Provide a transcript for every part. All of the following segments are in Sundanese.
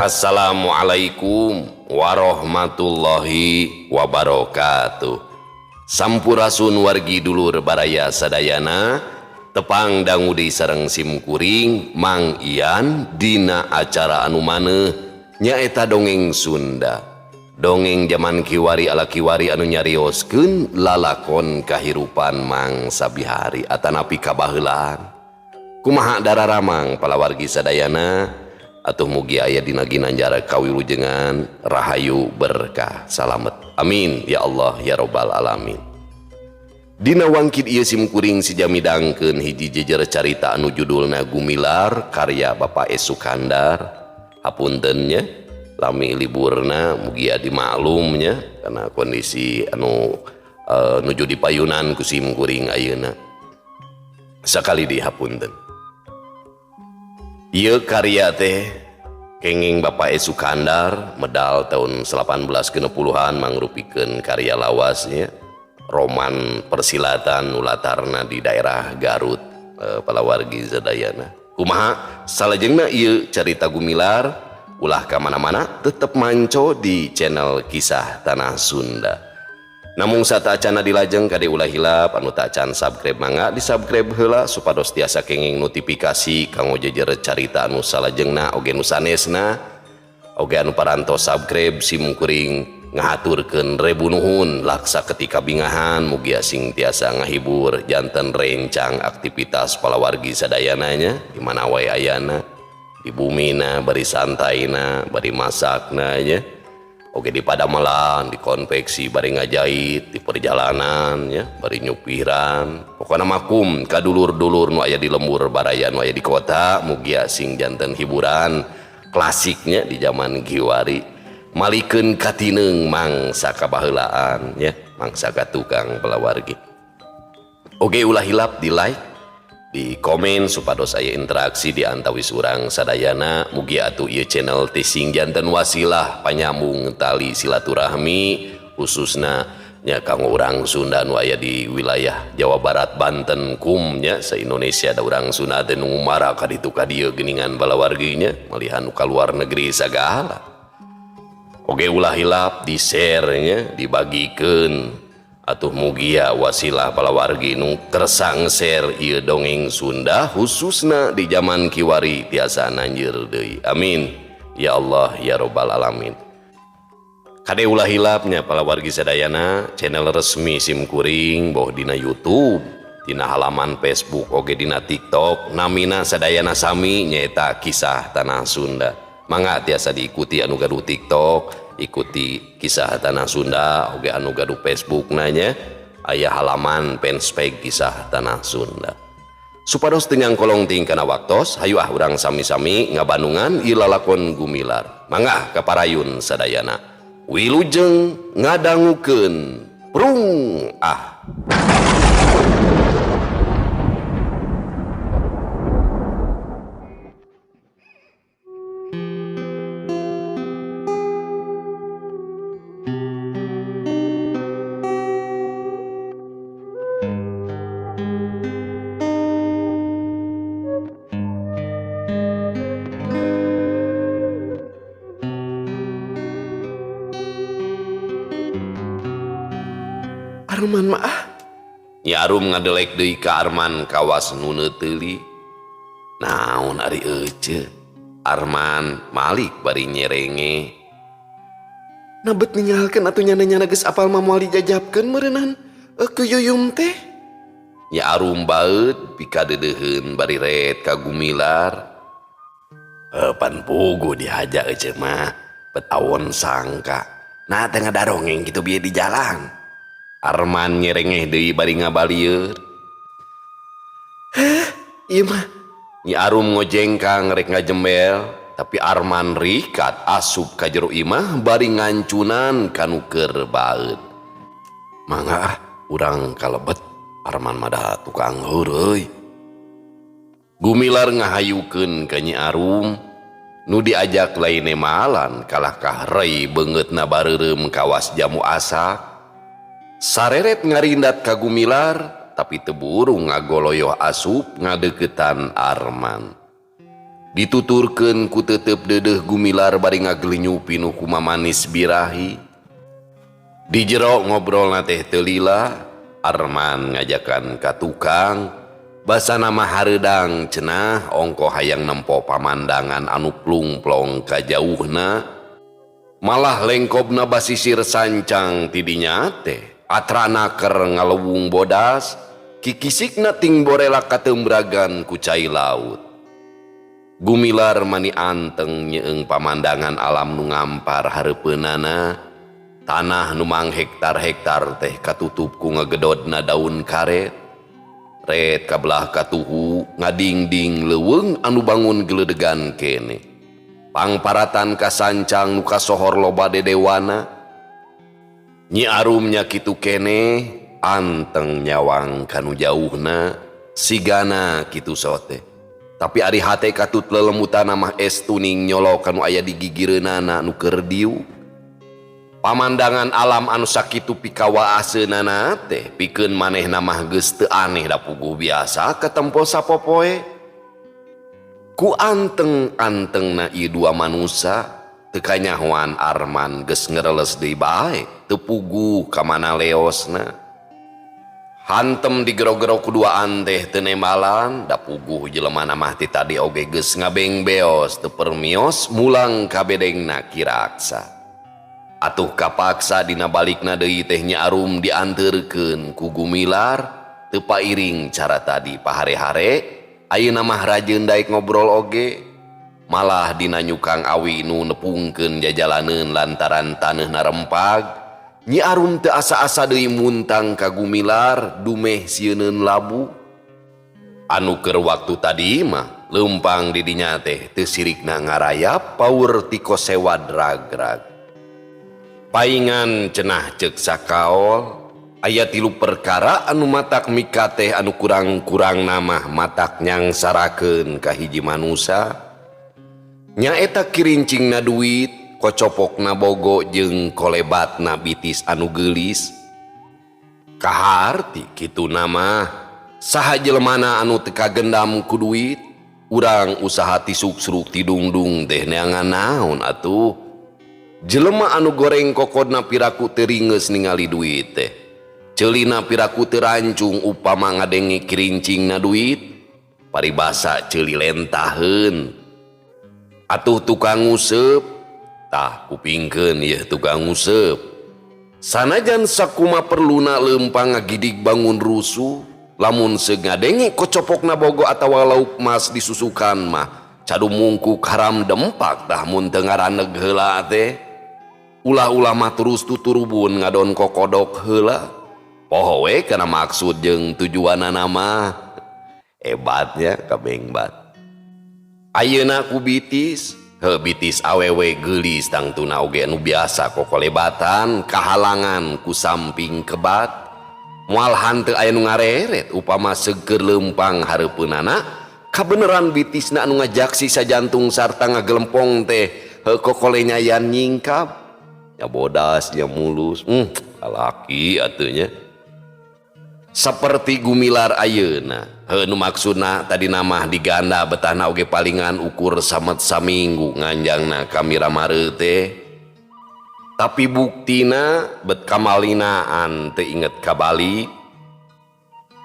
Assalamualaikum warahmatullahi wabarakatuh. Sampurasun wargi dulur baraya sadayana, tepang dangu deui sareng sim kuring Mang Ian dina acara anu maneuh nyaeta dongeng Sunda. Dongeng zaman kiwari ala kiwari anu nyarioskeun lalakon kahirupan mangsa bihari atanapi kabaheulaan. Kumaha dararamang palawargi sadayana? Atuh mugi aya dina ginanjar kawilujengan rahayu berkah salamet. Amin ya Allah ya robbal alamin. Dina wangkid ieu sim kuring sijamidangkeun hiji jejer carita anu judulna Gumilar karya Bapak E. Sukandar. Hapunten nya lami liburna mugia dimaklumnya karena kondisi anu nuju dipayunan ku sim kuring ayeuna. Sakali di hapunten. Ieu karya teh kenging Bapak E. Sukandar medal tahun 1860-an mangrupikeun karya lawasnya roman persilatan nu latarna di daerah Garut palawargi sadayana. Kumaha salajengna ieu carita Gumilar ulah ka mana-mana tetep manco di channel Kisah Tanah Sunda. Namung satacana dilajeng kade ulah hilap anu tacan subscribe mangga di subscribe heula supados tiasa kenging notifikasi kanggo jejer carita anu salajengna oge nu sanesna oge anu parantos subscribe sim kuring ngahaturkeun rebu nuhun laksa ketika bingahan mugia sing tiasa ngahibur janten rencang aktivitas palawargi sadayananya di mana wae ayana di bumina bari santaina bari masakna nya. Oke di padamelan, di konveksi, bari ngajahit, di perjalanan ya, bari nyupiran. Pokokna makum ka dulur-dulur nu aya di lembur baraya nu aya di kota, mugia sing janten hiburan klasiknya di zaman kiwari. Malikeun katineung mangsa kabaheulaan ya, mangsa ka tukang palawargi. Oke ulah hilap di like, di komen supados aya interaksi di antawis urang sadayana mugi atuh ieu channel teh sing janten wasilah panyambung tali silaturahmi khususna nya kanggo urang Sunda nu aya di wilayah Jawa Barat Banten kum nya sa Indonesia da urang Sunda teh nu ngumara ka ditu ka dieu geuningan balawargi nya malihan nu ka luar negeri sagala. Oge ulah hilap di share nya dibagikeun atuh mugia wasilah palawargi nu kersa nge-share ieu dongeng Sunda khususna di zaman kiwari tiasa nanjeur deui. Amin ya Allah ya robbal alamin. Kade ulah hilapnya palawargi sadayana channel resmi sim kuring boh dina YouTube, dina halaman Facebook oge dina TikTok namina sadayana sami nyaeta Kisah Tanah Sunda. Mangga tiasa diikuti anu gaduh TikTok, ikuti Kisah Tanah Sunda oge anu gaduh Facebook nanya aya halaman fanspage Kisah Tanah Sunda. Supados teu nyangkolong ting kana waktos, hayu ah urang sami-sami ngabandungan ieu lalakon Gumilar. Mangga kaparayun sadayana. Wilujeng ngadangukeun prung ah. Arman mah ah. Nyi Arum ngadelek deui ka Arman kawas nu neuteuli. Naon ari ece? Arman malik bari nyerenge. Nabet ninggalkeun atuh nyana-nyana geus apal mah moal dijajabkeun meureunan ku Yuyum teh. Nyi Arum baeud pikadeudeuheun bari ret ka Gumilar. Pan puguh dihaja ece mah petawon sangka. Nah teh ngadarongeng kitu bieu di jalan. Arman nyerengeh deui bari ngabalieur. Heh, ieu mah. Nyi Arum ngojengkang rek ngajembel, tapi Arman rikat asup ka jero imah bari ngancunan kanu keur baeud. Mangga ah, urang kalebet Arman mah da tukang heureuy. Gumilar ngahayukeun ka Nyi Arum, nu diajak lain malan kalah kahrei beungeutna bareureum kawas jamu asak. Sareret ngarindat ka Gumilar tapi teu burung ngagoloyoh asup ngadeukeutan Arman. Dituturkeun ku tetep deudeuh Gumilar bari ngagelinyu pinuh ku mamanis birahi. Di jero ngobrolna teh teu lila, Arman ngajakan ka tukang, basana mah hareudang cenah ongko hayang nempo pamandangan anu plungplong ka jauhna. Malah lengkobna basisir sancang tidinya teh, atrana keur ngalewung bodas, kikisikna ting borela katembragan ku cai laut. Gumilar mani anteng nyeeng pamandangan alam nu ngampar hareupeunana, tanah nu manghektar-hektar teh katutup ku ngagedodna daun karet. Ret kabelah katuhu ngadingding leuweung anu bangun geledegan kene. Pangparatan kasancang nu kasohor loba dedewana. Nyi Arum nya kitu kene anteng nyawang kanu jauhna sigana kitu sote. Tapi ari hate katut lelemutan mah es tuning nyolok kanu aya di gigireunana nu keur diuk. Pamandangan alam anu sakitu pikawaaseunana teh pikeun manehna mah geus teu aneh da puguh biasa katempo sapopoe. Ku anteng-antengna ieu dua manusa teu kanyahoan Arman geus ngereles deui bae teu puguh ka mana leosna. Hantem digero-gero kuduaan teh teu nembalan da puguh jelemana mah ti tadi oge geus ngabengbeos teu permios mulang ka bedengna kiraksa. Atuh kapaksa dina balikna deui teh Nyi Arum dianteurkeun ku Gumilar teu pairing cara tadi pahare-hare ayeuna mah rajeun daek ngobrol oge malah dina nyukang awi nu nepungkeun jajalaneun lantaran taneuhna rempag. Nyi Arum teu asa-asa deui muntang ka Gumilar dumeh sieuneun labu. Anu keur waktu tadi mah leumpang di dinya teh teu sirikna ngarayap paur ti kosewa drag-drag. Paingan cenah ceuk sakaol aya tilu perkara anu matak mikateh anu kurang-kurang namah matak nyangsarakeun ka hiji manusa. Nyaeta kirincingna duit, kocopokna bogo jeung kolebatna bitis anu geulis. Kaharti kitu nama saha jelemana anu teu kagendam ku duit, urang usaha tisuk-suruk tidungdung teh neangan naon atuh. Jelema anu goreng kokodna piraku teu ringeus ningali duit teh. Ceulina piraku teu rancung upama ngadenge kirincingna duit, paribasa ceuli lentaheun. Atuh tukang nguseup, tah kupingkeun yeuh tukang nguseup. Sanajan sakuma perluna leumpang ngagidig bangun rusuh, lamun seug ngadenge kocopokna bogo atawa lauk mas disusukan mah cadu mungkuk haram dempak tah mun teu ngaraneg heula teh. Ulah-ulah mah terus tuturubun ngadon kokodok heula. Poho we kana maksud jeung tujuanana mah. Hebatnya kabengbat. Ayeuna ku bitis, heuh bitis awewe geulis tangtuna oge nu biasa kokolebatan kahalangan ku samping kebat. Moal hanteu aya nu ngareret upama seugeur leumpang hareupeunana kabeneran bitisna anu ngajaksi sajantung sarta ngagelempong teh heuh kokolenyayan nyingkap. Ya bodas, ya mulus, lalaki atuh nya. Seperti Gumilar ayeuna, heuh nu maksudna tadi namah diganda betahna oge palingan ukur samet saminggu nganjangna ka Miramare teh. Tapi buktina bet kamalinaan teu inget kabalik.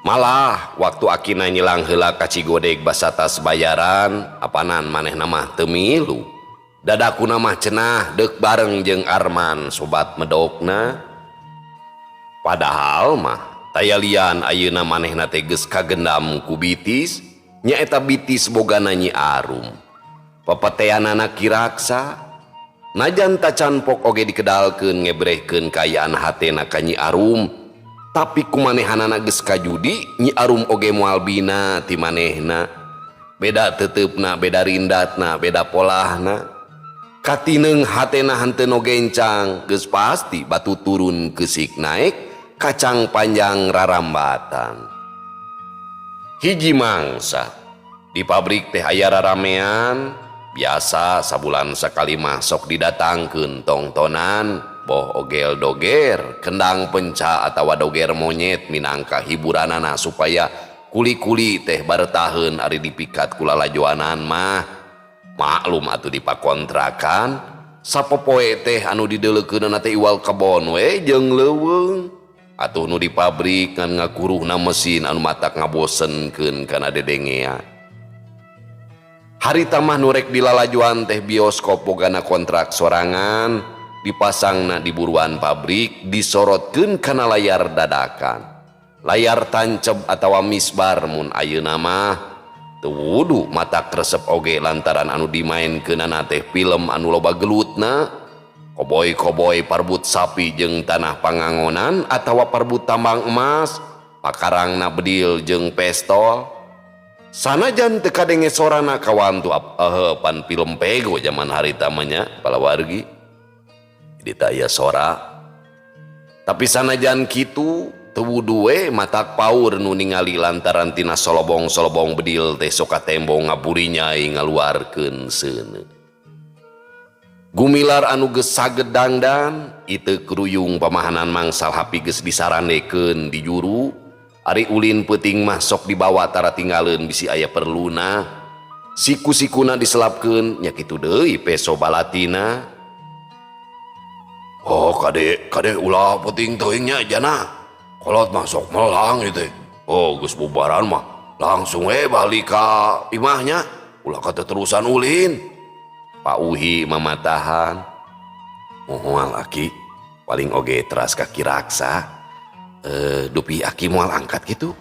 Malah waktu akina nyilang heula ka Cigodeg basatas bayaran, apanan manehna mah teu milu. Dadakuna mah cenah deuk bareng jeung Arman sobat medokna. Padahal mah tayalian ayeuna manehna teh geus kagendam ku bitis, nyaeta bitis bogana Nyi Arum. Pepeteanana kiraksa, najan tacan pok oge dikedalkeun ngebrehkeun kaayaan hatena ka Nyi Arum, tapi kumanehanana geus kajudi Nyi Arum oge moal bina ti manehna. Beda teuteup-na, beda rindatna, beda polahna. Katineng hatena henteu nu gencang, geus pasti batu turun keusik naek, kacang panjang rarambatan. Hiji mangsa di pabrik teh aya raramean, biasa sabulan sakali mah sok didatangkeun tongtonan, boh ogel doger, kendang penca atawa doger monyet minangka hiburanana supaya kuli-kuli teh baretaheun ari dipikat ku lalajoanan mah. Maklum atuh dipakontrakan sapopoe teh anu dideuleukeunana teh iwal kebon we jeung leuweung. Atuh nu di pabrik ngan ngakuruhna mesin anu matak ngabosenkeun kana dedengea. Harita mah nu rek dilalajuan teh bioskop bogana kontrak sorangan dipasangna di buruan pabrik disorotkeun kana layar dadakan. Layar tancep atawa misbar mun ayeuna mah teu wudu matak resep oge lantaran anu dimaenkeunana teh film anu loba gelutna. Koboi-koboi parbut sapi jeung tanah pangangonan atawa parbut tambang emas, pakarangna bedil jeung pestol. Sanajan teu kadenge sorana kawantu pan film pego zaman harita mah nya palawargi. Jadi teu aya sora. Tapi sanajan kitu teu wudu we matak paur nu ningali lantaran tina solobong-solobong bedil teh sok katembo ngaburinyai ngaluarkeun seuneu. Gumilar anu geus saged dangdan iteu keruyung pamahanan mangsal hapi geus disarandekeun di juru. Ari ulin peuting mah sok dibawa tara tinggaleun bisi aya perluna. Siku-sikuna diselapkeun nya kitu deui peso balatina. Oh kade kade ulah peuting teuing nya jana. Kolot mah sok melang ieu teh. Oh geus bubaran mah langsung we balik ka imahnya ulah kateterusan ulin. Pak Uhi mamatahan. Moal aki paling oge teras kaki raksa. Dupi aki moal angkat gitu.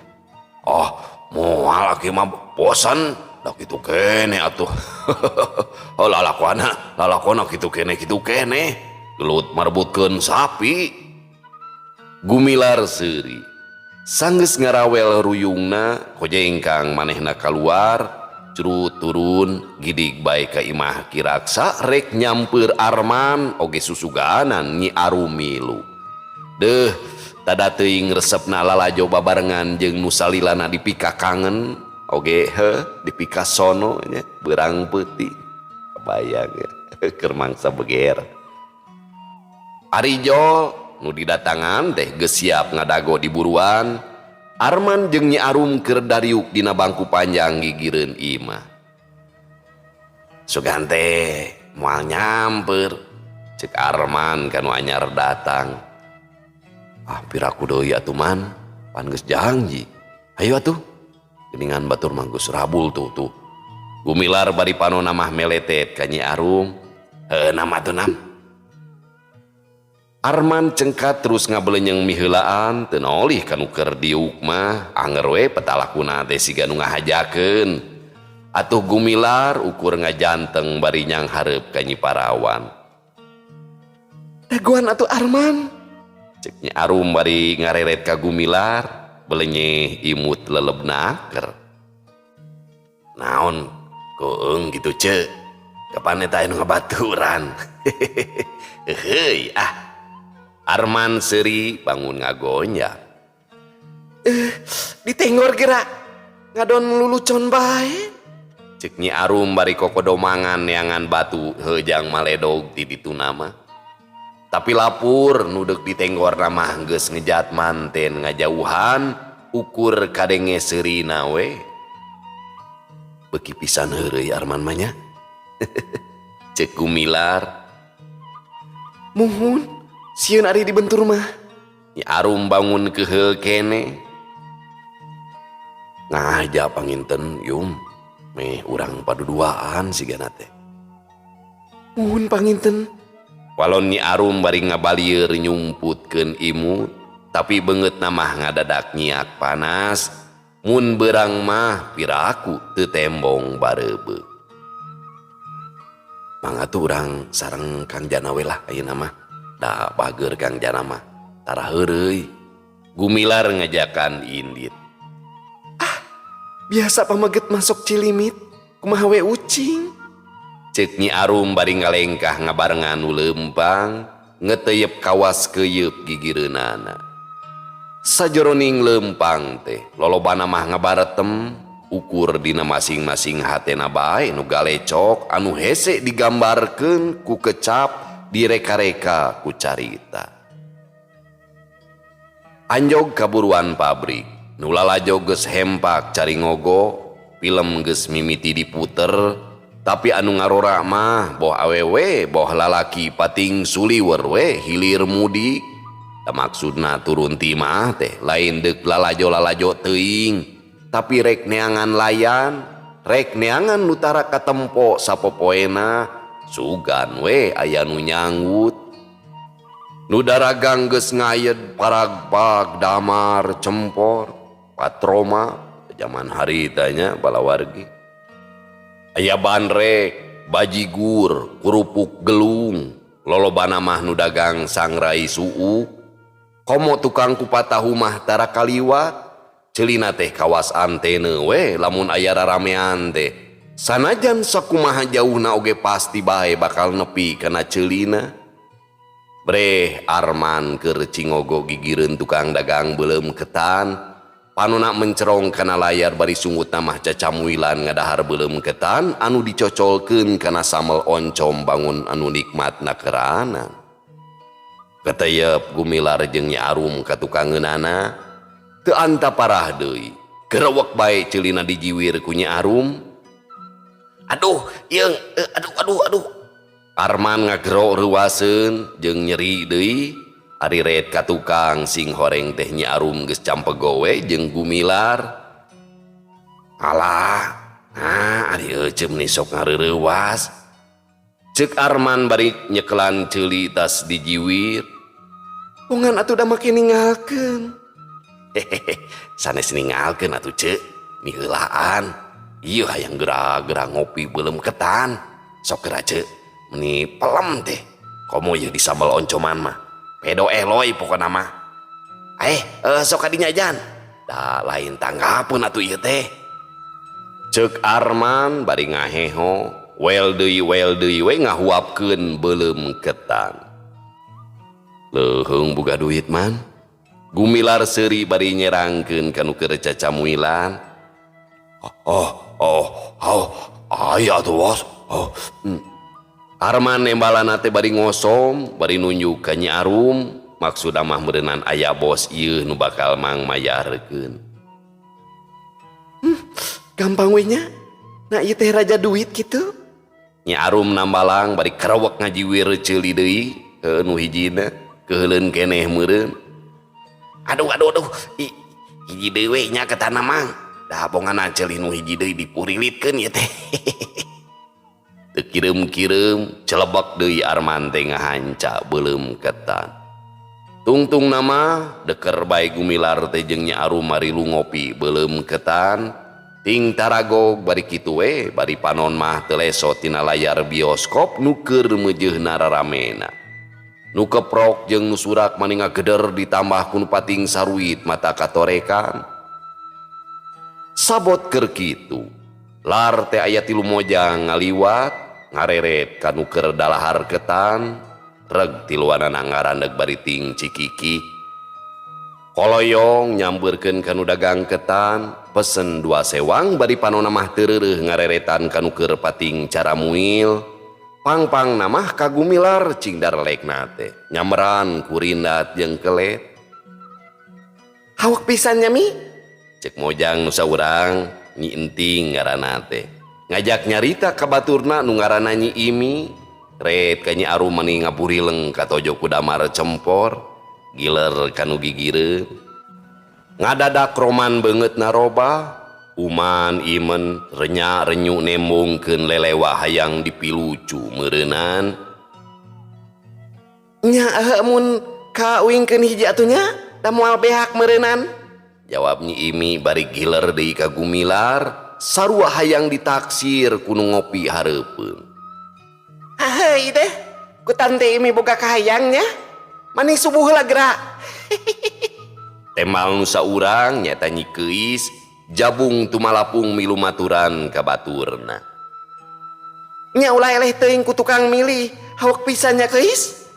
Oh moal aki mah bosan. Da kitu kene atuh. Oh lalakuana, lalakuana kitu kene kitu kene. Gelut marebutkeun sapi. Gumilar seuri. Sanggeus ngarawel ruyungna kojengkang manehna kaluar. Curut turun gidig bae ka imah Ki Raksa rek nyampeur Arman oge susuganan Nyi Arum milu. Deuh tada teuing resepna lalajo babarengan jeung nu salilana dipika kangen oge heuh dipika sono nya beurang peuting. Kebayang ya keur mangsa beger. Ari Jol nu didatangan teh geus siap ngadago di buruan. Arman jeung Nyi Arum keur dariuk dina bangku panjang gigireun imah. Sugan teh moal nyamper cek Arman kanu anyar datang. Ah piraku deui atuh man, pan geus janji. Hayu atuh. Geuningan batur mah geus rabul tuh tuh. Gumilar bari panona mah meletet ka Nyi Arum. Heuh nama tuh nam. Arman cengkat terus ngabelenyeng miheulaan teu nolih kanu keur diuk mah anger we petalakuna teh siga nu ngahajakeun. Atuh Gumilar ukur ngajanteng bari nyanghareup ka Nyi Parawan. Dagoan atuh Arman. Cek Nyi Arum bari ngareret ka Gumilar belenyeh imut leleb naker. Naon keung kitu ceuk. Kapan eta anu ngabaturan? Heuy ah. Arman seuri bangun ngagonjak. Ditenggor geura ngadon lulucon bae. Cek Nyi Arum bari kokodomangan neangan batu heujang maledog ti dituna mah. Tapi lapur nu deuk ditenggorna mah geus ngejat manten ngajauhan ukur kadenge seurina we. Beuki pisan heureuy Arman mah nya. Cek Gumilar. Muhun sieun ari dibentur mah. Nyi Arum bangun keheul kene. Ngaja panginten yum meh urang paduduaan sigana teh. Muhun panginten. Walon Nyi Arum bari ngabalieur nyumputkeun imut, tapi beungeutna mah ngadadak nyiak panas. Mun beurang mah piraku teu tembong bareubeuh. Mangga tuh urang sareng Kang Jana we lah ayeuna mah. Da bager Kang Jana mah tara heureuy. Gumilar ngajakan indit. Ah, biasa pameget masuk cilimit, kumaha we ucing. Cek Nyi Arum bari ngalengkah ngabarengan nu leumpang, ngeteyep kawas keuyeub gigireunana. Sajoroning leumpang teh lolobana mah ngabaretem, ukur dina masing-masing hatena bae nu galecok anu hese digambarkeun ku kecap direka-reka ku carita. Anjog kaburuan pabrik, nu lalajo geus hempak cari ngogo, film geus mimiti diputer, Tapi anu ngarora mah boh awewe boh lalaki pating suliwer we hilir mudik. Da maksudna turun ti imah teh lain deuk lalajo-lalajo teuing, tapi rek neangan layan, rek neangan nu tara katempo sapopoena, sugan we aya nu nyanggut. Nu daragang geus ngayed paragpag damar cempor patroma zaman harita nya balawargi. Aya bandrek, bajigur, kerupuk gelung, lolobana mah nu dagang sangrai suuk. Komo tukang kupat tahu mah tara kaliwat, ceulina teh kawas antene we lamun aya raramean teh. Sanajan sakumaha jauhna oge pasti bae bakal nepi kana ceulina. Breh Arman keur cingogo gigireun tukang dagang beuleum ketan. Panona mencerong kana layar bari sungutna mah cacamuilan ngadahar beuleum ketan anu dicocolkeun kana samel oncom bangun anu nikmat nakerana. Keteyep Gumilar jeung Nyi Arum ka tukangeunana teu anta parah deui. Gerewek bae ceulina dijiwir ku Nyi Arum. Aduh, yeung, aduh aduh aduh. Arman ngagero reuaseun jeung nyeri deui. Ari ret ka tukang sing horeng teh Nyi Arum geus campego we jeung Gumilar. Alah, nah ari euceum ni sok ngareureuwas. Ceuk Arman bari nyekelan ceuli tas dijiwir. Bongan atuh da make ninggalkeun. Hehehe, sanes ninggalkeun atuh ceuk, miheulaan. Ieu hayang geura-geura ngopi beuleum ketan. Sok geura ceuk, meni pelem teh. Komo ieu disambel oncoman mah. Pedo eloy pokona mah. Sok kadinya jan. Da lain tanggapeun atuh ieu teh. Ceuk Arman bari ngaheho, wel deui we ngahuapkeun beuleum ketan. Leuheung boga duit man. Gumilar seuri bari nyerangkeun ka nu keur cacamuilan. Oh, oh, oh, aya atuh bos. Oh. Arman nembalana teh bari ngosom, bari nunjuk ka Nyi Arum, maksudna mah meureunnan aya bos ieu nu bakal mang mayarkeun. Gampang we nya. Nah ieu teh raja duit kitu. Nyi Arum nambalang bari kerewek ngajiwir ceuli deui nu hijina, keuheuleun keneh meureun. Aduh aduh aduh, hiji deui we nya ketanna mang. Da bongana ceuli nu hiji deui dipurilitkeun ieu teh. Teu kireum-kireum celebek deui Arman teh ngahanca beuleum ketan. Tungtung nama deker bae Gumilar teh jeung Nyi Arum marilu ngopi beuleum ketan. Ting taragog bari kitu we bari panon mah teu leso tina layar bioskop nu keur meujeuhna raramena. Nu keprok jeung nu surak mani ngageder ditambah ku nu pating saruit mata katorekan. Sabot keur kitu lar teh aya tilu mojang ngaliwat ngareret ka nu keur dalahar ketan reg tiluanana ngarandeg bari ting cikiki. Koloyong nyambeurkeun ka nu dagang ketan pesen 2 sewang bari panona mah teu reureuh ngareretan ka nu keur pating caramuil. Pangpang namah ka Gumilar cing darlekna teh nyamberan ku rindat jeung kelet. Hawak pisan nya mi? Cek mojang nu saurang Nyi Enting ngaranna teh. Ngajak nyarita ka baturna nu ngaranna Nyi Imi. Ret ka Nyi Arum mani ngaburileng ka tojo ku damar cempor, giler ka nu gigireun. Ngadadak roman beungeut naroba, uman imen renya renyu nembongkeun lelewa hayang dipilucu meureunan. Nya mun ka uingkeun hiji atuh nya, da moal behak meureunan. Jawab Nyi Imi bari giler deui ka Gumilar, sarua hayang ditaksir ku nu ngopi hareupeun. Haheuy deh, ku tante Imi boga kahayang nya. Mani subuh heula geura. Temal nu saurang nyaeta Nyi Keis, jabung tumalapung milu maturan ka baturna. Nya ulah eleh teuing ku tukang milih, hawak pisan nya Keis.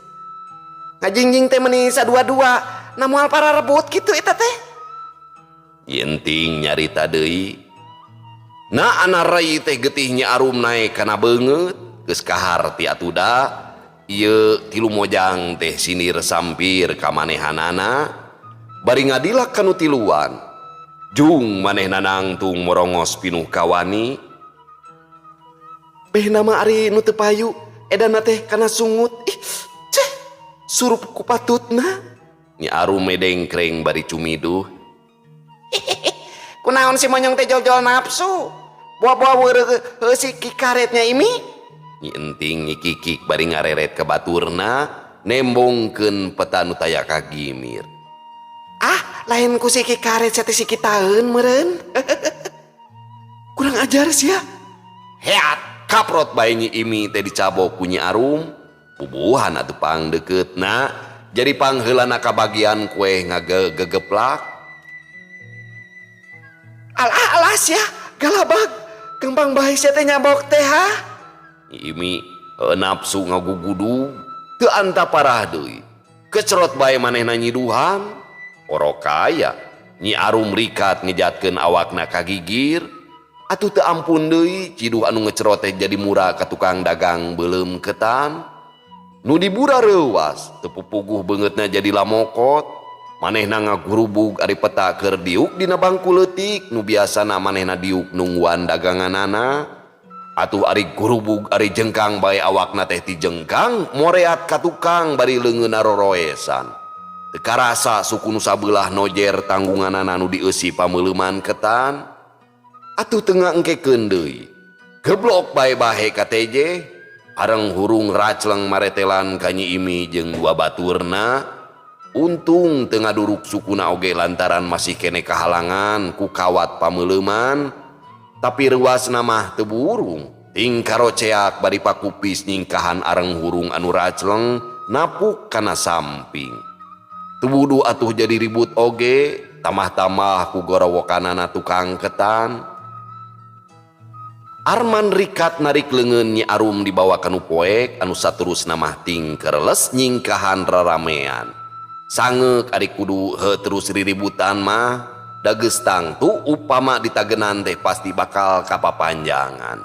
Ngajingjing teh meuni sadua-dua, na moal pararebut kitu eta teh. Yenting nyarita deui. Na anarai teh getih Nyi Arum naek kana beungeut, geus kahar ti atuda, ieu tilu mojang teh sinir sampir ka manehanana, bari ngadilak kanu tiluan. Jung manehna nangtung morongos pinuh kawani. Behna mah ari nu teu payu edanna teh kana sungut. Ih, ceh, surup ku patutna. Nyi Arum medengkreng bari cumiduh. Kunaon si monyong teh jol-jol nafsu. Buah-buah weureuh heuh si kikaretnya Imi. Nyi Enting nyikikik bari ngareret ka baturna nembongkeun peta nu taya kagimir. Ah, lain ku si kikaret sia teh si kitaeun meureun. Kurang ajar sia. Heat, kaprot bae Nyi Imi teh dicabok ku Nyi Arum. Bubuhan atuh pang deuketna jadi pangheulana kabagian kue ngagegeplak. Alah alah sia, galabag. Gampang bae sia teh nyabok teh ha. Nyi Imi heuh nafsu ngagugudug teu anta parah deui. Kecerot bae manehna nyiduhan. Orokaya Nyi Arum rikat ngejatkeun awakna ka gigir. Atuh teu ampun deui ciduh anu ngecerot teh jadi murah ka tukang dagang beuleum ketan. Nu dibura reuwas teu pupuguh beungeutna jadi lamokot. Manehna ngagurubug ari peta keur diuk dina bangku leutik nu biasana manehna diuk nungguan daganganana. Atuh ari gurubug ari jengkang bae awakna teh ti jengkang moreat ka tukang bari leungeunna roroesan. Teu karasa suku nu sabelah nojer tanggunganana nu dieusi pameuleuman ketan. Atuh teu ngaengkekeun deui. Geblok bae bahe ka teje. Areng hurung racleng maretelan ka Nyi Imi jeung dua baturna. Untung teu ngaduruk sukuna oge lantaran masih kene kahalangan ku kawat pameuleuman. Tapi reuasna mah teu burung. Ting karoceak bari pakupis nyingkahan areng hurung anu racleng napuk kana samping. Teu wuduh atuh jadi ribut oge, tamah-tamah ku gorowokanana tukang ketan. Arman rikat narik leungeun Nyi Arum dibawa ka nu poek anu saterusna mah ting kereles nyingkahan raramean. Sangeuk ari kudu heuh terus riributan mah, da geus tangtu upama ditagenan teh pasti bakal kapapanjangan.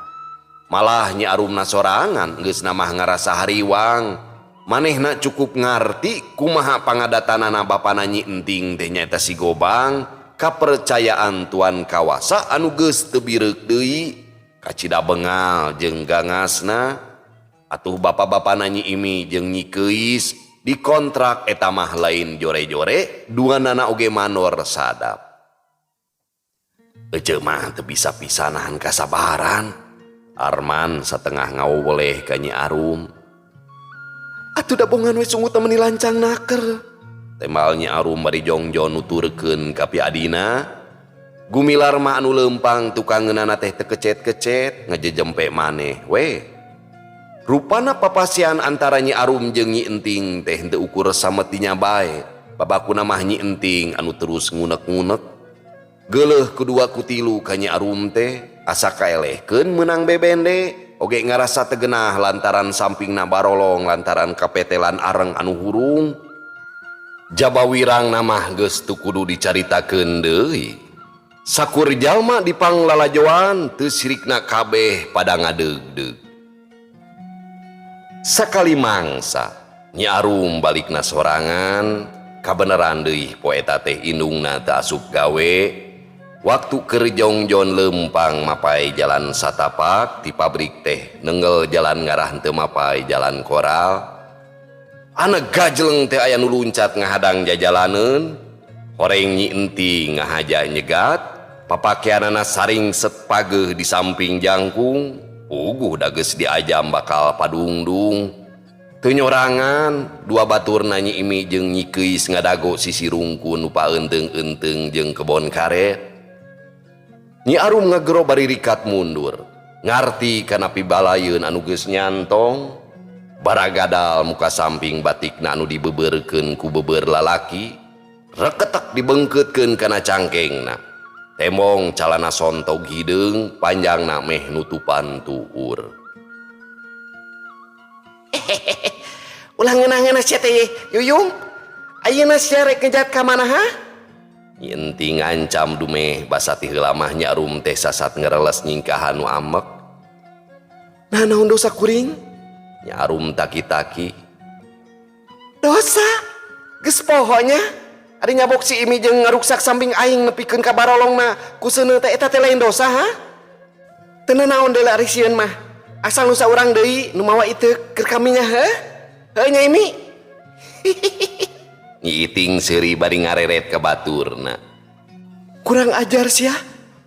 Malah Nyi Arumna sorangan geus mah ngarasa hariwang. Manehna cukup ngarti kumaha pangadatanana bapana Nyi Enting teh nyaeta si Gobang, kapercayaan tuan kawasa anu geus teu bireuk deui, kacida bengal jeung gangasna. Atuh bapa-bapana Nyi Imi jeung Nyi Keis dikontrak eta mah lain jore-jore, duanana oge mandor sadap. Ece mah teu bisa pisan nahan kasabaran. Arman satengah ngawoleh ka Nyi Arum. Atuh da bongan we sungut meni lancang naker. Tembal Nyi Arum bari jongjon nuturkeun ka piadina. Gumilar mah anu leumpang tukangeunana teh teu kecet-kecet ngejejempe maneh we. Rupana papasian antara Nyi Arum jeung Nyi Enting teh henteu ukur sametinya bae. Babakuna mah Nyi Enting anu terus ngunek-ngunek. Geuleuh kedua kutilu ka Nyi Arum teh asa kaelehkeun meunang bebende oge ngarasa tegenah lantaran sampingna barolong lantaran kapetelan areng anu hurung. Jaba wirangna mah geus teu kudu dicaritakeun deui. Sakur jalma dipanglalajoan teu sirikna kabeh pada ngadeugdeug. Sakali mangsa Nyi Arum balikna sorangan, kabeneran deui poe eta teh indungna teu asup gawe. Waktu keur jongjon leumpang mapai jalan satapak ti pabrik teh nenggel jalan ngarah teu mapai jalan koral. Ana gajleng teh aya nu luncat ngahadang jajalaneun. Horeng Nyi Enting ngahaja nyegat, papakeanana saring set pageuh di samping jangkung, puguh da geus diajam bakal padungdung. Teu nyorangan, dua baturna Nyi Imi jeung Nyi Keis ngadago sisi rungkun nu paeunteung-eunteung jeung kebon karet. Nyi Arum ngagero bari rikat mundur, ngarti kana pibalayeun anu geus nyantong. Baragadal muka samping batikna anu dibeberkeun ku beber lalaki, reketek dibengkeutkeun kana cangkengna. Tembong calana sontog hideung, panjangna meh nutupan tuur. Ulah ngeunah-ngeunah sia teh Yuyung. Ayeuna sia rek ngejat ka mana ha? Nyi Enting ngancam dumeh basa ti heula mah Nyi Arum teh sasat ngereles nyingkahan nu amek. Nah naon dosa kuring? Nyi Arum taki-taki. Dosa? Geus poho nya. Ari nyabok si Imi jeung ngaruksak samping aing nepikeun ka barolongna ku seuneu teh eta teh lain dosa ha? Teu nanaon deui ari sieun mah. Asal nu saurang deui nu mawa itu keur kaminya heuh? Heuh Nya Imi. Nyi Iting seuri bari ngareret ka baturna. Kurang ajar sia.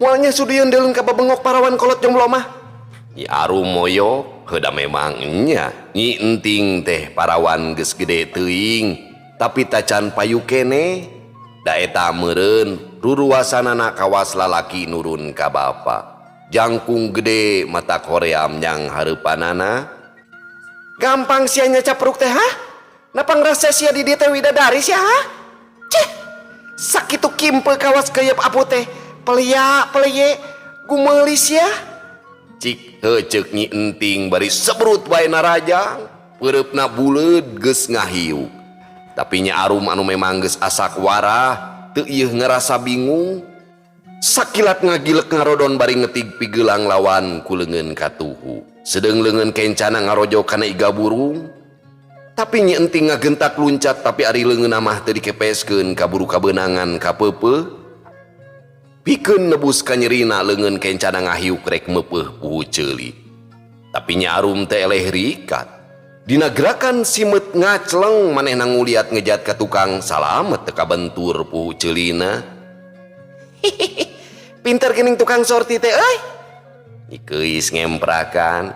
Moal nya sudieun deulun ka babengok parawan kolot jomblo mah. Nyi Arum moyok, heuda memang nya. Nyi Enting teh parawan geus gede teuing, tapi tacan payu keneh. Da eta meureun ruruasanana kawas lalaki nurun ka bapa. Jangkung gede mata koream nyang hareupanana. Gampang sia nyacapruk teh ha? Napa ngrasa sia di dieu teh widadari sia ha? Ceh. Sakitu kimpe kawas keyep apu teh. Pelia peleye gumeuli sia. Cik heuh ceuk Nyi Enting bari sebrut bae narajang. Peureupna buleud geus ngahiuk. Tapi Nyi Arum anu memang geus asak warah teu ieuh ngarasa bingung. Sakilat ngagilek ngarodon bari ngetig pigelang lawan ku leungeun katuhu. Sedeung leungeun kencana ngarojo kana iga burung. Tapi Nyi Enting ngagentak luncat tapi ari leungeunna mah teu dikepeskeun kaburu kabeunangan ka peupeuh. Pikeun nebus kanyerina leungeun kencana ngahiuk rek meupeuh puhu ceuli. Tapi Nyi Arum teh eleh rikat. Dina gerakan simeut ngacleng manehna nguliat ngejat ka tukang salamet teu kabentur puhu ceulina. Pinter geuning tukang sorti teh euy. Nyi Keis ngemprakan.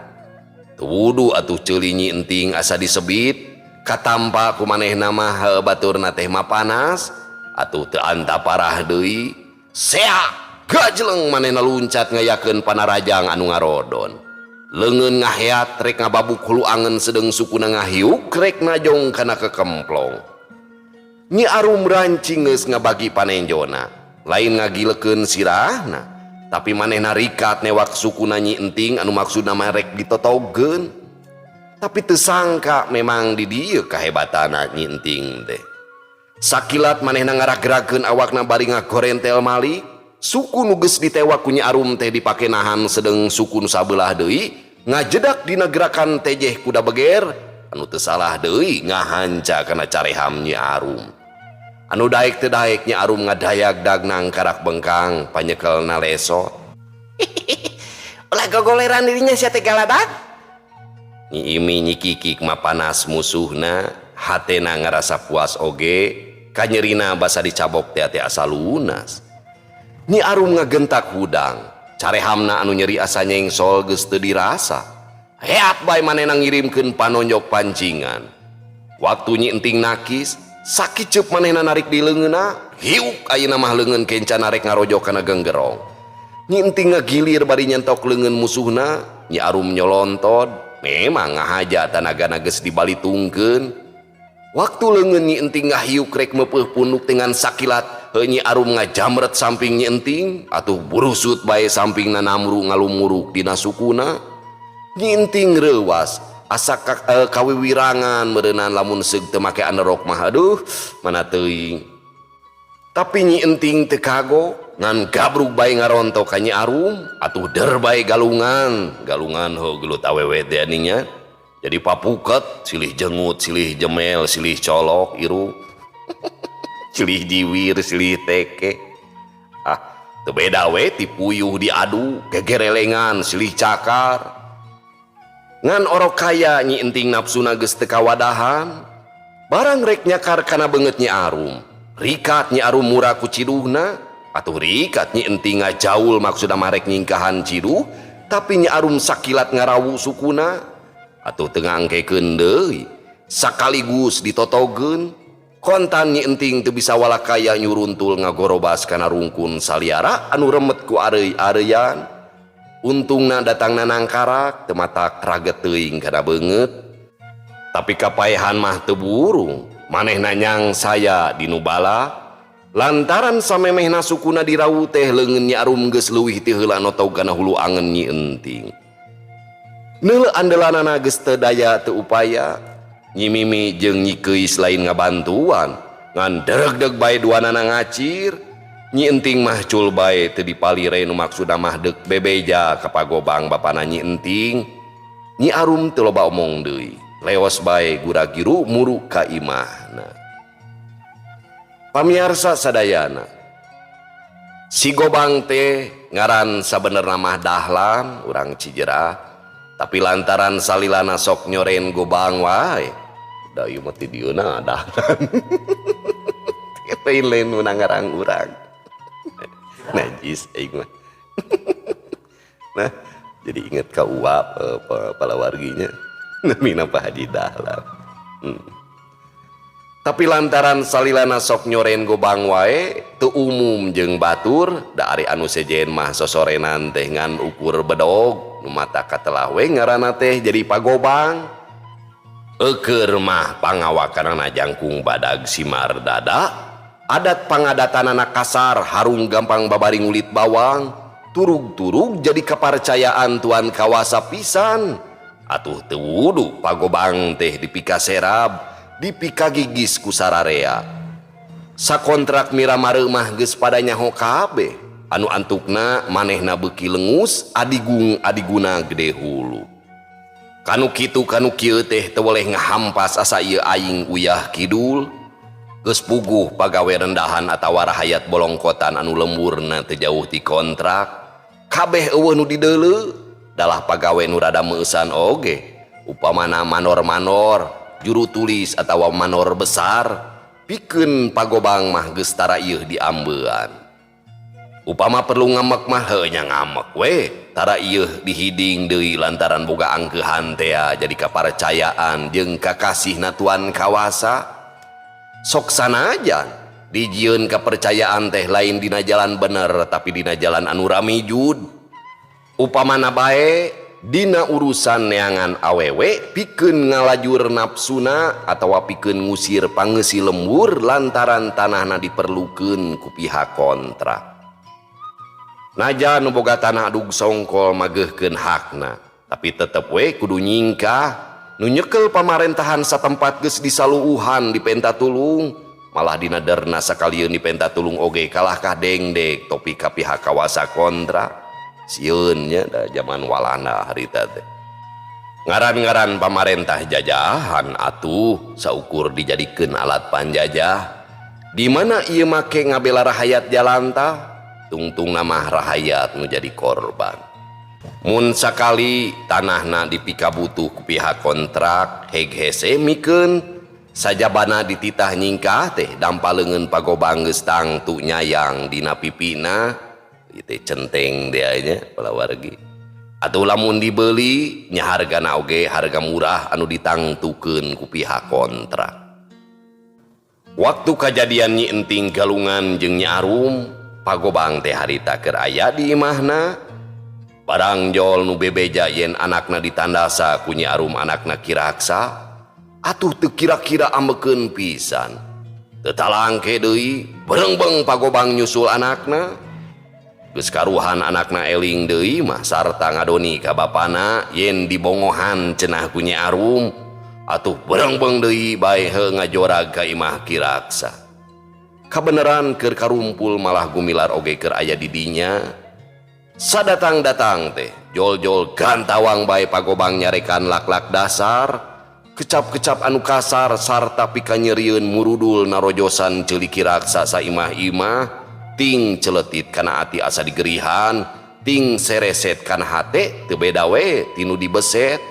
Teu wudu atuh ceuli Nyi Enting asa disebit. Katampa ku manehna mah baturna teh mapanas. Atuh teu anta parah deui. Sea gajleng manehna luncat ngayakeun panarajang anu ngarodon. Leungeun ngaheat rek ngababuk hulu angen sedeung sukuna ngahiuk rek najong kana kekemplong. Nyi Arum rancing geus ngabagi panenjona. Lain ngagilekeun sirahna, tapi manehna rikat newak sukuna Nyi Enting anu maksudna mah rek ditotogeun. Tapi teu sangka memang di dieu kahebatanna Nyi Enting teh. Sakilat manehna ngarag-ragkeun awakna bari ngagorentel malik, suku nu geus ditewak ku Nyi Arum teh dipake nahan sedeung suku nu sabelah deui ngajedak dina gerakan tejeh kuda beger anu teu salah deui ngahanca kana careham Nyi Arum. Anu daek teu daek Nyi Arum ngadayag-dag nangkarak bengkang panyekelna lesot. Ulah gogoleran dirinya sia teh galadag. Nyi Imi Nyi Kikik mah panas musuhna, hatena ngarasa puas oge, kanyerina basa dicabok teh teh asa lunas. Nyi Arum ngagentak hudang, carehamna anu nyeri asa nyengsol geus teu dirasa. Heat bae manehna ngirimkeun panonjok pancingan. Waktu Nyi Enting nakis, sakiceup manehna narik di leungeunna, hiuk ayeuna mah leungeun kencana rek ngarojok kana genggerong. Nyi Enting ngagilir bari nyentok leungeun musuhna, Nyi Arum nyolontod, memang ngahaja tanagana geus dibalitungkeun. Waktu leungeun Nyi Enting ngahiuk rek meupeuh punduk dengan sakilat, heuh Nyi Arum ngajamret samping Nyi Enting, atuh burusut bae sampingna namru ngalumuruk dina sukuna. Nyi Enting reuwas, asa kawiwirangan meureunan lamun seug teu make anerok mah aduh mana teuing. Tapi Nyi Enting teu kagok, ngan gabrug bae ngarontok ka Nyi Arum, atuh der bae galungan, galungan heuh gelut awewe teh aninya. Jadi papuket, silih jengut, silih jemel, silih colok irung. Silih jiwir, silih teke. Ah, teu beda we ti puyuh diadu, gegerelengan, silih cakar. Ngan orok kaya Nyi Enting nafsuna geus teu kawadahan. Barang rek nyakar kana beungeut Nyi Arum. Rikat Nyi Arum mura ku ciduhna, atuh rikat Nyi Enting ngajaul maksudna mah rek nyingkahan ciduh, tapi Nyi Arum sakilat ngarawu sukuna. Atuh teu ngangkekeun deui, sakaligus ditotogeun. Kontan Nyi Enting teu bisa walakaya nyuruntul ngagorobas kana rungkun saliara anu remet ku areuy-areuyan. Untungna datangna nangkarak teu matak raget teuing kana beungeut. Tapi kapaehan mah teu burung, manehna nyang saya di nu bala. Lantaran samemehna sukuna dirawu teh leungeun Nyi Arum geus leuwih ti heula notog kana hulu angen Nyi Enting. Neuleuh andelanana geus teu daya teu upaya. Nyi Mimi jeung Nyi Keis lain ngabantuan, ngan deregdeg bae duanana ngacir. Nyi Enting mah cul bae teu dipalire nu maksudna mah deuk bebeja ka pagobang bapana Nyi Enting. Nyi Arum teu loba omong deui, leos bae gura-giru muru ka imahna. Pamiarsa sadayana, si Gobang teh ngaran sabenerna mah Dahlan urang Cijerah. Tapi lantaran salilana sok nyoren gobang wae. Da ieu mah ti dieuna dahlan. Lain-lain nu ngarang urang. Najis aing mah. Nah, jadi inget ka uap palawarginya. Namina Pak Haji Dahlan. Tapi lantaran salilana sok nyoren gobang wae teu umum jeung batur, da ari anu sejen mah sosorenan teh ngan ukur bedog nu mata katelah we ngaranna teh jadi pagobang. Eukeun mah pangawakanana jangkung badag simar dada, adat pangadatanana kasar harung gampang babari ngulit bawang, turug-turug jadi kaparcayaan tuan kawasa pisan. Atuh teu wudu pagobang teh dipikaserab, dipikagigis ku sararea. Sakontrak Miramare mah geus pada nyaho kabeh, anu antukna manehna beuki lengus adigung adiguna gede hulu. Kanu kitu kanu kieu teh teu boleh ngahampas asa ieu aing uyah kidul. Geus puguh pagawe rendahan atawa rahayat bolongkotan anu lemburna teu jauh ti kontrak. Kabeh eueuh nu dideuleu, dalah pagawe nu rada meueusan oge. Upamana manor-manor, juru tulis atawa manor besar, pikeun pagobang mah geus tara ieuh diambean. Upama perlu ngamek mah heuh nya ngamek we, tara ieuh dihiding deui lantaran boga angkeuhan tea jadi kaparcayaan jeung kakasihna tuan kawasa. Sok sanajan dijieun kapercayaan teh lain dina jalan bener tapi dina jalan anu ramijud. Upamana bae dina urusan neangan awewe pikeun ngalajur nafsuna atawa pikeun ngusir pangeusi lembur lantaran tanahna diperlukeun ku pihak kontrak. Najan nu boga tanah adug songkol mageuhkeun hakna, tapi tetep we kudu nyingkah. Nu nyekel pamarentahan satempat geus disaluuhan dipenta tulung, malah dina derna sakalieun dipenta tulung oge kalahkah dengdek topi ka pihak kawasa kontrak. Sieun nya da zaman Walanda harita teh. Ngaran-ngaran pamarentah jajahan atuh saukur dijadikeun alat panjajah. Di mana ieu make ngabela rahayat jalanta, tungtungna mah rahayat nu jadi korban. Mun sakali tanahna dipikabutuh ku pihak kontrak heg hese mikeun sajabana dititah nyingkah teh dampa leungeun pagobang geus tangtu nyayang dina pipina. Ieu teh centeng deui nya palawargi. Atuh lamun dibeli nya hargana oge harga murah anu ditangtukeun ku pihak kontrak. Waktu kajadian Nyi Enting Galungan jeung Nyi Arum, pagobang teh harita keur aya di imahna. Barang jol nu bebeja yen anakna ditandasa ku Nyi Arum anakna Ki Raksa, atuh teu kira-kira ambekeun pisan. Teu talangke deui, berengbeng pagobang nyusul anakna. Geus karuhan anakna eling deui mah sarta ngadoni ka bapana yen dibongohan cenah ku Nyi Arum, atuh berengbeng deui bae heuh ngajorag ka imah Ki Raksa. Kabeneran keur karumpul malah gumilar oge keur aya di dinya. Sadatang-datang teh jol-jol gantawang bae pagobang nyarekan lak-lak dasar, kecap-kecap anu kasar sarta pikanyerieun murudul narojosan ceuli Ki Raksa saimah-imah, ting celetit kana ati asa digerihan, ting sereset kana hate teu beda we tinu dibeset.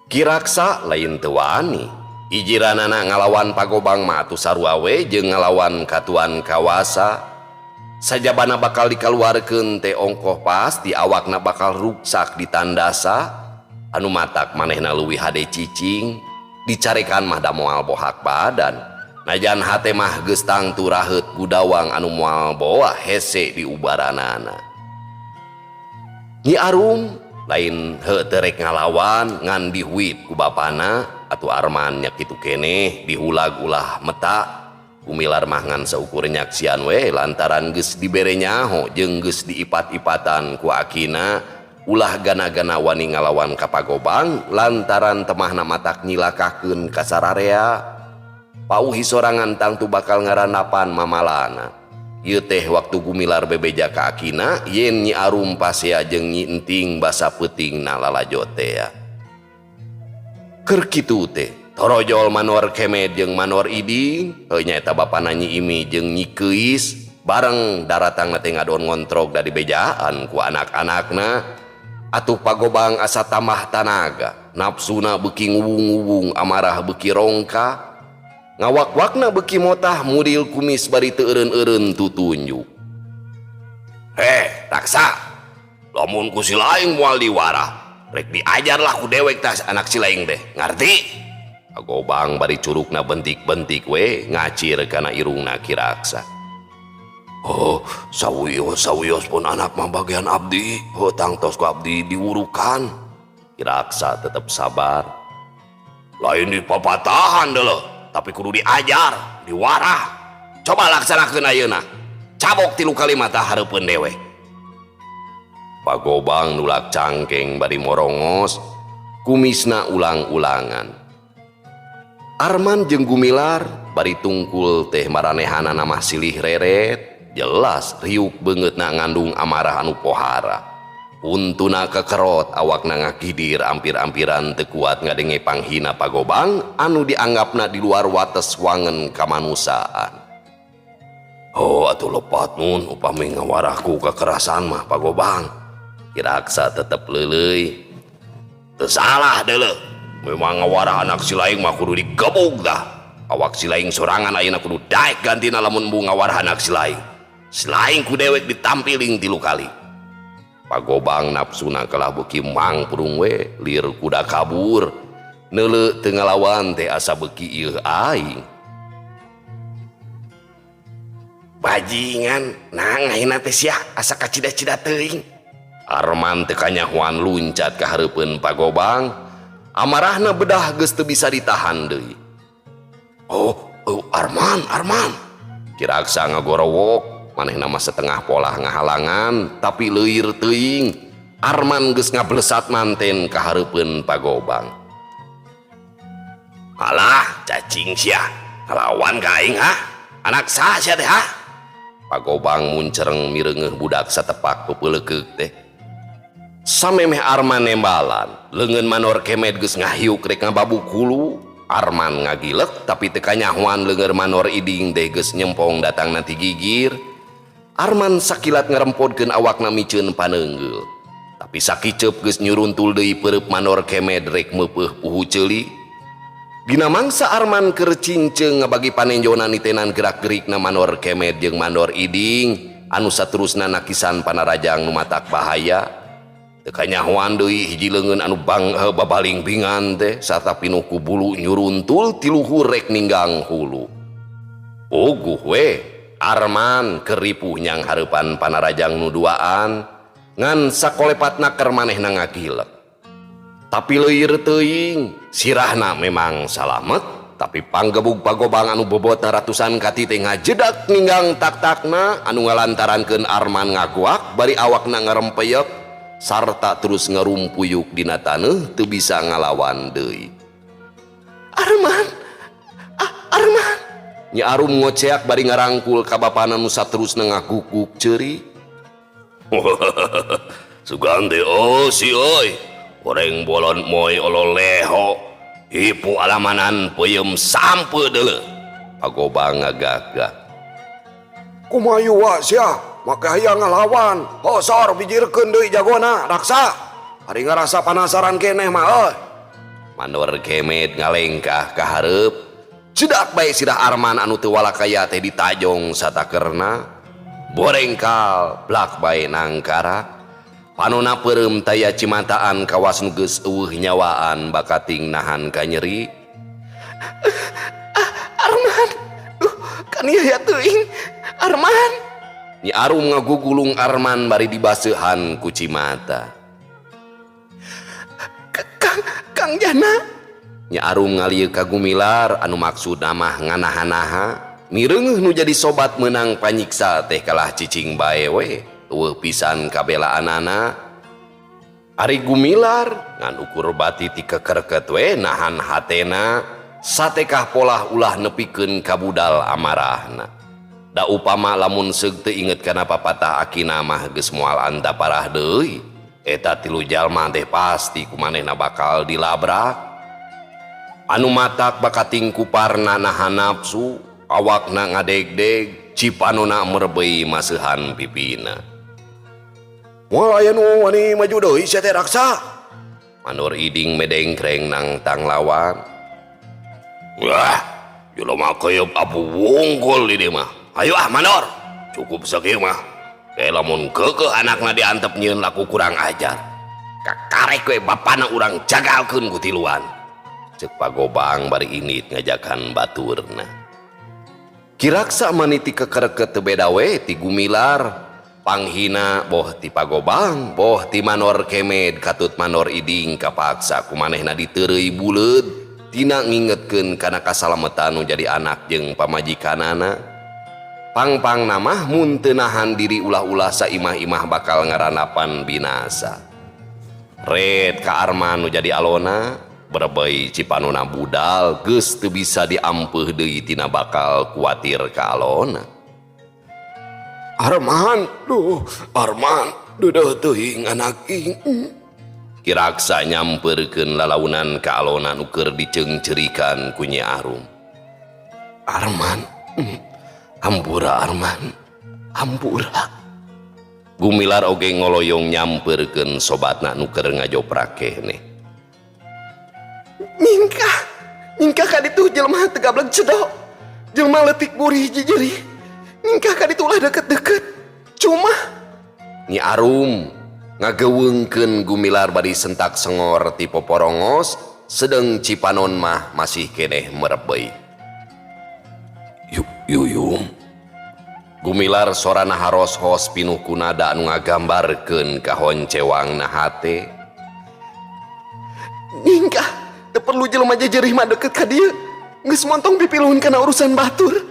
Ki Raksa lain teu wani, ijiranana ngalawan pagobang mah atuh sarua we jeung ngalawan katuan kawasa. Sajabana bakal dikaluarkeun teh ongkoh pasti awakna bakal ruksak ditandasa, anu matak manehna leuwih hade cicing, dicarekan mah da moal bohak badan. Najan hate mah geus tangtu raheut gudawang anu moal boah hese diubaranana. Nyi Arum lain heuh teu rek ngalawan ngan dihuit ku bapana atuh Arman nya kitu keneh dihulag ulah meta. Gumilar mah ngan saukur nyaksian we lantaran geus dibere nyaho jeung geus diipat-ipatan ku akina ulah gana-gana wani ngalawan ka pagobang lantaran temahna matak nyilakakeun ka sararea. Pauhi sorangan tangtu bakal ngarandapan mamalana. Ieu teh waktu gumilar bebeja ka akina yen Nyi Arum pasea jeung Nyi Enting basa peutingna lalajo tea. Keur kitu teh torojol manor Kemed jeung manor Iding, heuh nyaeta bapana Nyi Imi jeung Nyi Keis bareng daratangna teh ngadon ngontrog da dibejaan ku anak-anakna. Atuh Pagobang asa tambah tanaga, nafsuna beuki nguwung-nguwung, amarah beuki rongka. Ngawak-wakna beuki motah mudil kumis bari teu eureun-eureun tutunjuk. Heh, Raksa. Lamun ku si laing moal diwarah, rek diajar lah ku dewek tas anak si laing teh. Ngarti? Pagobang bari curukna bentik-bentik we ngacir kana irungna Ki Raksa. Oh, sawios sawios pun anak mah bagian abdi. Oh, tangtos ku abdi diwurukan. Ki Raksa tetep sabar. Lain di papatahan dulu, tapi kudu diajar, diwarah. Coba laksanakeun ayeuna. Cabok tilu kali mata hareupeun dewek. Pagobang nulak cangkeng bari morongos, kumisna ulang-ulangan. Arman jeung Gumilar bari tungkul teh maranehanana mah silih reret, jelas riuk beungeutna ngandung amarah anu pohara. Untuna kekerot awakna ngagidir ampir-ampiran teu kuat ngadenge panghina Pagobang anu dianggapna di luar wates wangen kamanusiaan. Oh, atuh lepat mun upami ngawarah ku kekerasan mah, Pagobang. Ki Raksa tetep leuleuy. Teu salah deuleu. Memang ngawarah anak si laing mah kudu digebug dah. Awak si laing sorangan ayeuna kudu daek gantina lamun embung ngawarah anak si laing. Si laing ku dewek ditampiling tilu kali. Pagobang nafsuna kalah beuki mangprung we, lir kuda kabur. Neuleu teu ngalawan teh asa beuki ieuh aing. Bajingan, nah ngahina teh sia asa kacida-cida teuing. Arman teu kanyahoan luncat ka hareupeun Pagobang. Amarahna bedah geus teu bisa ditahan deui. Oh, oh, Arman, Arman. Ki Raksa ngagorowok, manehna mah setengah polah ngahalangan, tapi leuir teuing. Arman geus ngablesat manten ka hareupeun Pagobang. Alah, cacing sia. Ngalawan ka aing ha? Anak saha sia teh ha? Pagobang muncereng mireungeuh budak satepak peupeuleukeuk teh. Samemeh Arman nembalan, leungeun Mandor Kemed geus ngahiuk rek ngababuk hulu. Arman ngagilek tapi teu kanyahoan leungeun Mandor Iding teh geus nyempong datang nanti gigir. Arman sakilat ngarempodkeun awakna miceun paneunggeul. Tapi sakiceup geus nyuruntul deui peureub Mandor Kemed rek meupeuh puhu ceuli. Dina mangsa Arman keur cinceung ngabagi panenjona nitenan gerak-gerikna Mandor Kemed jeung Mandor Iding anu saterusna nakisan panarajang nu matak bahaya. Teu kanyahoan deui hiji leungeun anu bang babaling bingan teh sarta pinuh ku bulu nyuruntul ti luhur rek ninggang hulu. Puguh we Arman keur ripuh nyang hareupan panarajang nu duaan ngan sakolepatna keur manehna ngagilek. Tapi leuir teuing sirahna memang salamet tapi panggebug Pagobang anu bobotna ratusan kati teh ngajedak ninggang tak-takna anu ngalantarankeun Arman ngaguak bari awakna ngarempeyek sarta terus ngarumpuyuk dina taneuh teu bisa ngalawan deui. Arman, Arman. Nyi Arum ngoceak bari ngarangkul ka bapana nu saterusna ngaguguk ceuri. Sugan teh oh si euy. Goreng bolon moy ololeho. Ipu alamanan peuyeum sampe deuleu. Pagobang ngagagah. Kumaha wa sia? Maka hayang ngalawan. Hosor bijirkeun deui jagona, Raksa. Ari ngarasa panasaran keneh mah euy. Mandor Kemed ngalengkah ka hareup. Cedak bae sirah Arman anu teu walakaya teh ditajong satakerna. Borengkal blak bae nangkara. Panona peureum taya cimataan kawas nu geus eueuh nyawaan bakating nahan kanyeri. Arman, duh kaniaya teuing. Arman. Nyi Arum ngagugulung Arman bari dibaseuhan ku cimata. Kang, Kang Jana. Nyi Arum ngalieu ka Gumilar anu maksudna mah nganaha-naha. Mireungeuh nu jadi sobat meunang panyiksa teh kalah cicing bae we. Eueuh pisan kabelaanana. Ari Gumilar ngan ukur bati ti kekerket we nahan hatena satekah polah ulah nepikeun ka budal amarahna. Da upama lamun seug teu inget kana papatah akina mah geus moal anta parah deui. Eta tilu jalma teh pasti ku manehna bakal dilabrak. Anu matak bakating kuparna nahan nafsu, awakna ngadegdeg, cipanona merbei maseuhan pipina. Moal aya nu wani maju deui sia teh Raksa. Mandor Iding medengkreng nangtang lawan. Wah, jelema keuyeup apu wungkul di dieu mah. Ayo ah Mandor, cukup sakieu mah. Ke lamun keukeuh anakna diantep nyieun laku kurang ajar. Kakarek we bapana urang jagalkeun ku tiluan. Cek Pagobang bari init ngajakan baturna. Ki Raksa maniti kekereket teu beda we ti Gumilar. Panghina boh ti Pagobang, boh ti Manor Kemed katut Manor Iding kapaksa ku manehna diteureuy buleud tina ngingetkeun kana kasalametan nu jadi anak jeung pamajikanana. Pangpangna mah mun teu nahan diri ulah-ulah saimah-imah bakal ngarandapan binasa. Red ka Arman nu jadi alona berebei cipanona budal geus teu bisa diampeuh deui tina bakal kuatir ka alona. Arman, duh, Arman, deudeuh teuing anak ing. Ki Raksa nyamperkeun lalaunan ka alona nu keur diceungceurikan ku Nyi Arum. Arman, hampura Arman, hampura. Gumilar oge ngoloyong nyamperkeun sobatna nu keur ngajoprak keneh. Nyingkah, nyingkah ka ditu jelema teu gablek cedok. Jelema leutik burih jijeri. Nyingkah ka ditu ulah deket-deket. Cuma Nyi Arum ngageuweungkeun Gumilar bari sentak sengor ti poporongos sedeng Cipanon mah masih keneh merebeuy. Yuyum. Gumilar sorana haros-hos pinuh ku nada anu ngagambarkeun kahoncewangna hate. Nyingkah teu perlu jelema jejerih mah deket ka dieu. Geus montong pipiluhun kana urusan batur.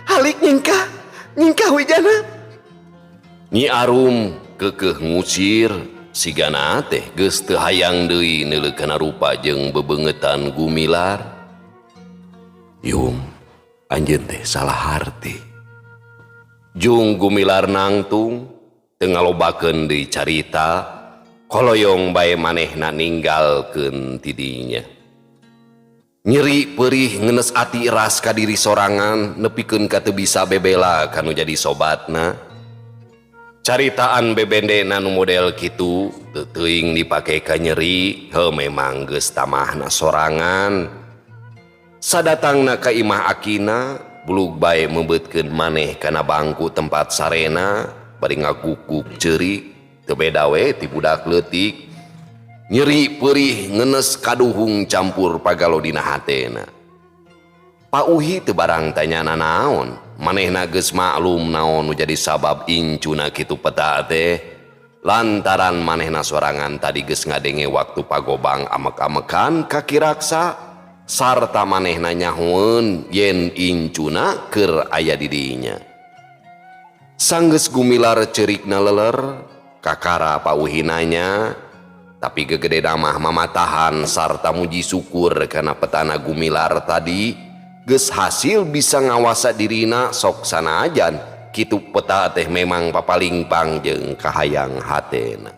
Halik nyingkah, nyingkah wijana. Nyi Arum keukeuh ngusir sigana teh geus teu hayang deui neuleuh kana rupa jeung bebeungetan Gumilar. Yum, anjeun teh salah harti. Jung Gumilar nangtung teu ngalobakeun deui carita, koloyong bae manehna ninggalkeun ti dinya. Nyeri perih ngenes ati ras ka diri sorangan nepikeun ka teu bisa bebela kanu jadi sobatna. Caritaan bebendena nu model kitu teu teuing dipake ka nyeri, heuh memang geus tamahna sorangan. Sadatangna ka imah akina, bulug bae mebeutkeun maneh kana bangku tempat sarena bari ngagukuk ceurik, teu beda we ti budak leutik. Nyeri perih ngenes kaduhung campur pagalo dina hatena. Pak Uhi teu barang tanya nanaon, manehna geus maklum naon nu jadi sabab incuna kitu peta teh. Lantaran manehna sorangan tadi geus ngadenge waktu Pagobang amek-amekan ka Ki Raksa sarta manehna nyahoeun yen incuna keur aya di dinya. Sanggeus Gumilar ceurikna leler, kakara Pak Uhi nanya, tapi gegede mah mamatahan sarta muji syukur kana petana Gumilar tadi geus hasil bisa ngawasa dirina sok sanajan kitu peta teh memang papalingpang jeung kahayang hatena.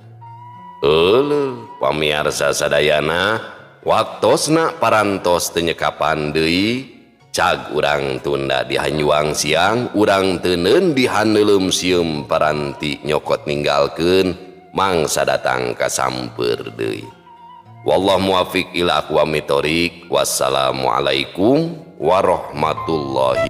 Euleuh pamiarsa sadayana, waktosna parantos teu nyekapan deui, cag urang tunda di hanjuang siang, urang teuneun di haneuleum sieum paranti nyokot ninggalkeun mangsa datang ka samper deui. Wallahu muwafiq ila aqwamit thoriq. Wassalamualaikum warahmatullahi.